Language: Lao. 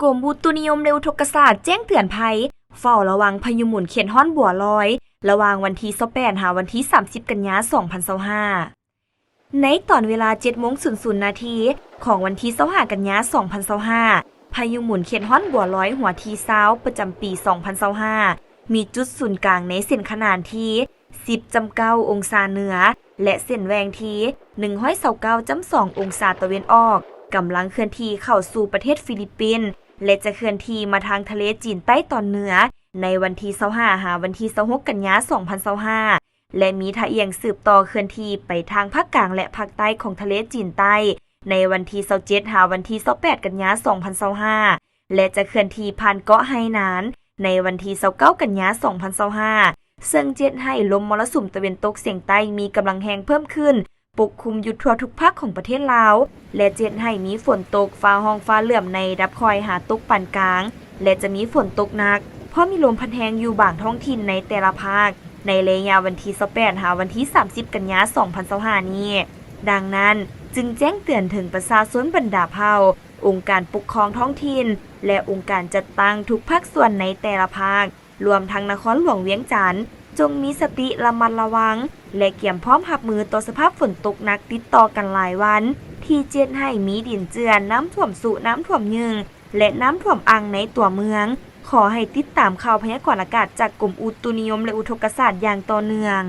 ກົມອຸຕຸນິຍົມ ແລະ ອຸທົກກະສາດແຈ້ງເຕືອນໄພ ເຝົ້າລະວັງພາຍຸໝູນເຂດຮ້ອນບົວລອຍ ລະຫວ່າງວັນທີຊາວແປດ ຫາວັນທີສາມສິບ ກັນຍາ ສອງພັນຊາວຫ້າ. ໃນຕອນເວລາ ເຈັດໂມງ ສູນນາທີ ຂອງວັນທີຊາວຫ້າ ກັນຍາ ສອງພັນຊາວຫ້າ, ພາຍຸໝູນເຂດຮ້ອນບົວລອຍຫົວທີຊາວ ປະຈຳປີ ສອງພັນຊາວຫ້າ ມີຈຸດສູນກາງໃນເສັ້ນຂະໜານທີ່ ສິບຈຸດເກົ້າ ອົງສາເໜືອ ແລະ ເສັ້ນແຫວ່ງທີ່ ໜຶ່ງຮ້ອຍຊາວເກົ້າຈຸດສອງ ອົງສາຕາເວັນອອກ, ກຳລັງເຄື່ອນທີ່ເຂົ້າສູ່ປະເທດຟີລິບປິນ ແລະ ຈະເຄື່ອນທີ່ມາທາງທະເລຈີນໃຕ້ຕອນເໜືອ ໃນວັນທີຊາວຫ້າ ຫາວັນທີຊາວຫົກ ກັນຍາ ສອງພັນຊາວຫ້າ ແລະ ມີທ່າອ່ຽງສືບຕໍ່ເຄື່ອນທີ່ໄປທາງພາກກາງ ແລະ ພາກໃຕ້ຂອງທະເລຈີນໃຕ້ ໃນວັນທີຊາວເຈັດ ຫາວັນທີຊາວແປດ ກັນຍາ ສອງພັນຊາວຫ້າ ແລະ ຈະເຄື່ອນທີ່ຜ່ານເກາະໄຮນານ ໃນວັນທີຊາວເກົ້າ ກັນຍາ ສອງພັນຊາວຫ້າ ເຊິ່ງຈະເຮັດໃຫ້ລົມມໍລະສຸມຕາເວັນຕົກສຽງໃຕ້ມີກຳລັງແຮງເພີ່ມຂຶ້ນ ປົກຄຸມຢູ່ທົ່ວທຸກພາກຂອງປະເທດລາວ ແລະ ຈະເຮັດໃຫ້ມີຝົນຕົກ ຟ້າຮ້ອງຟ້າເຫຼື້ອມໃນລະດັບຄ່ອຍຫາຕົກປານກາງ ແລະ ຈະມີຝົນຕົກໜັກ ເພາະມີລົມພັດແຮງຢູ່ບາງທ້ອງຖິ່ນໃນແຕ່ລະພາກ ໃນໄລຍະວັນທີຊາວແປດ ຫາວັນທີສາມສິບ ກັນຍາ ສອງພັນຊາວຫ້ານີ້. ດັ່ງນັ້ນ, ຈຶ່ງແຈ້ງເຕືອນເຖິງປະຊາຊົນບັນດາເຜົ່າ, ອົງການປົກຄອງທ້ອງຖິ່ນ ແລະ ອົງການຈັດຕັ້ງທຸກພາກສ່ວນໃນແຕ່ລະພາກ, ລວມທັງນະຄອນຫຼວງວຽງຈັນ, ຈົ່ງມີສະຕິລະມັດລະວັງ ແລະ ກຽມພ້ອມຮັບມືຕໍ່ສະພາບຝົນຕົກໜັກຕິດຕໍ່ກັນຫຼາຍວັນ, ທີ່ຈະເຮັດໃຫ້ມີດິນເຈື່ອນ, ນ້ຳຖ້ວມຊຸ, ນ້ຳຖ້ວມຍືງ ແລະ ນ້ຳຖ້ວມອັ່ງໃນຕົວເມືອງ. ຂໍໃຫ້ຕິດຕາມຂ່າວພະຍາກອນອາກາດຈາກກົມອຸຕຸນິຍົມ ແລະ ອຸທົກກະສາດຢ່າງຕໍ່ເນື່ອງ.